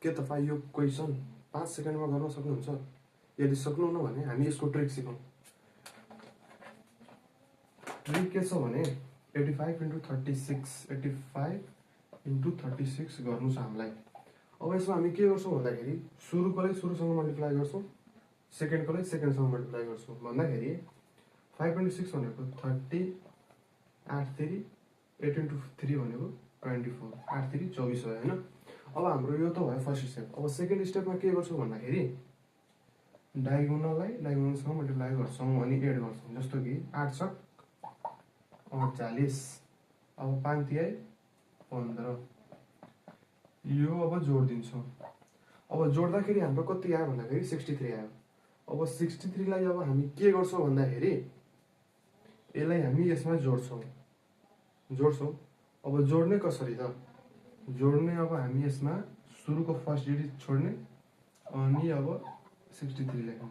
के तपाईँ यो क्वेसन 5 सेकेन्डमा गर्न सक्नुहुन्छ? यदि सक्नुहुन्न भने हामी यसको ट्रिक सिकौँ। ट्रिक के छ भने 85 × 36 85 × 36 गर्नु छ हामीलाई। अब यसमा हामी के गर्छौँ भन्दाखेरि सुरुकोलाई सुरुसँग मल्टिप्लाई गर्छौँ, सेकेन्डकोलाई सेकेन्डसँग मल्टिप्लाई गर्छौँ। भन्दाखेरि 5 × 6 भनेको 30, 8 3 8 × 3 भनेको 24, 8 3 24 भयो हैन। अब हाम्रो यो त भयो फर्स्ट स्टेप। अब सेकेन्ड स्टेपमा के गर्छौँ भन्दाखेरि डायगोनललाई डायगोनलसँग मल्टिप्लाई गर्छौँ अनि एड गर्छौँ। जस्तो कि 8 छक 48, अब 5 तिहाई 15, यो अब जोडिदिन्छौँ। अब जोड्दाखेरि हाम्रो कति आयो भन्दाखेरि 63 आयो। अब 63 लाई अब हामी के गर्छौँ भन्दाखेरि यसलाई हामी यसमा जोड्छौँ। अब जोड्ने कसरी त? जोड्ने अब हामी यसमा सुरुको फर्स्ट डिजिट छोड्ने अनि अब 63 लेख्ने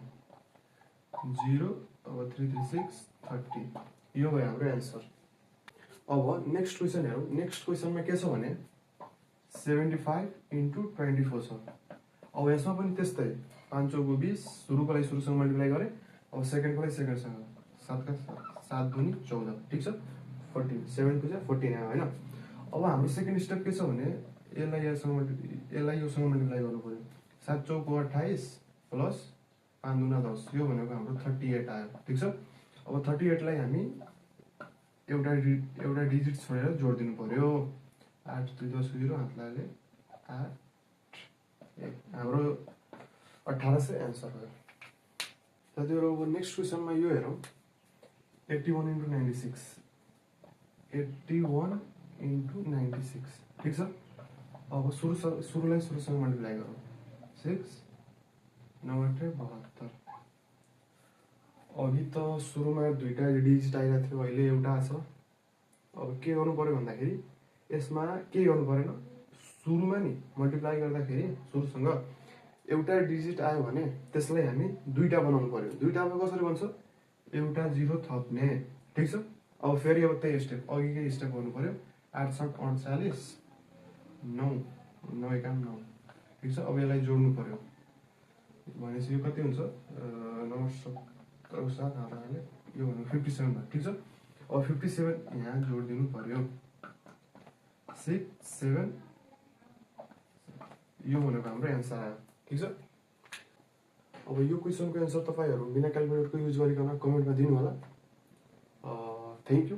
0, अब 336 30, यो भयो हाम्रो एन्सर। अब नेक्स्ट क्वेसन हेरौँ। नेक्स्ट क्वेसनमा के छ भने 75 × 24 छ। अब यसमा पनि त्यस्तै 5 चौको 20, सुरुकोलाई सुरुसँग मल्टिप्लाई गरे, अब सेकेन्डकोलाई सेकेन्डसँग 7 का 7 दूनी 14, ठीक छ। 14 7 को 14 आयो हैन। अब हाम्रो सेकेन्ड स्टेप के छ भने यसलाई योसँग मल्टिप्लाई गर्नु पर्यो। 7 चौको 28 प्लस 5 दूना 10, यो भनेको हाम्रो 38 आयो, ठीक छ। अब 38 लाई हामी एउटा डिजिट छोडेर जोडिदिनु पर्यो। 8 2 10 0 हात लगाले 8 1, हाम्रो 1800 एन्सर भयो। साथीहरु अब नेक्स्ट क्वेसनमा यो हेरौँ। 81 × 96 81 × 96, ठीक छ। अब सुरुलाई सुरुसँग मल्टिप्लाई गरौँ। 6 9 8 72, अघि त सुरुमा दुईटा डिजिट आइरहेको थियो, अहिले एउटा छ। अब के गर्नु पर्यो भन्दाखेरि यसमा के गर्नु परेन, सुरुमा नि मल्टिप्लाई गर्दाखेरि सुरुसँग एउटा डिजिट आयो भने त्यसलाई हामी दुईटा बनाउनु पर्यो। दुईटामा कसरी बन्छ? एउटा 0 थप्ने, ठीक छ। अब फेरि अब त्यही स्टेप अघिकै स्टेप गर्नु पर्यो। 8 7 48 9 9 1 9, ठीक छ। अब यसलाई जोड्नु पर्यो भनेपछि यो कति हुन्छ? 9 7 हातले यो भनेको 57 भयो, ठीक छ। अब 57 यहाँ जोडिदिनु पर्यो। 6 7, यो भनेको हाम्रो एन्सर आयो, ठीक छ। अब यो क्वेसनको एन्सर तपाईहरु बिना क्याल्कुलेटरको युज गरिकन कमेन्टमा दिनु होला। Thank you.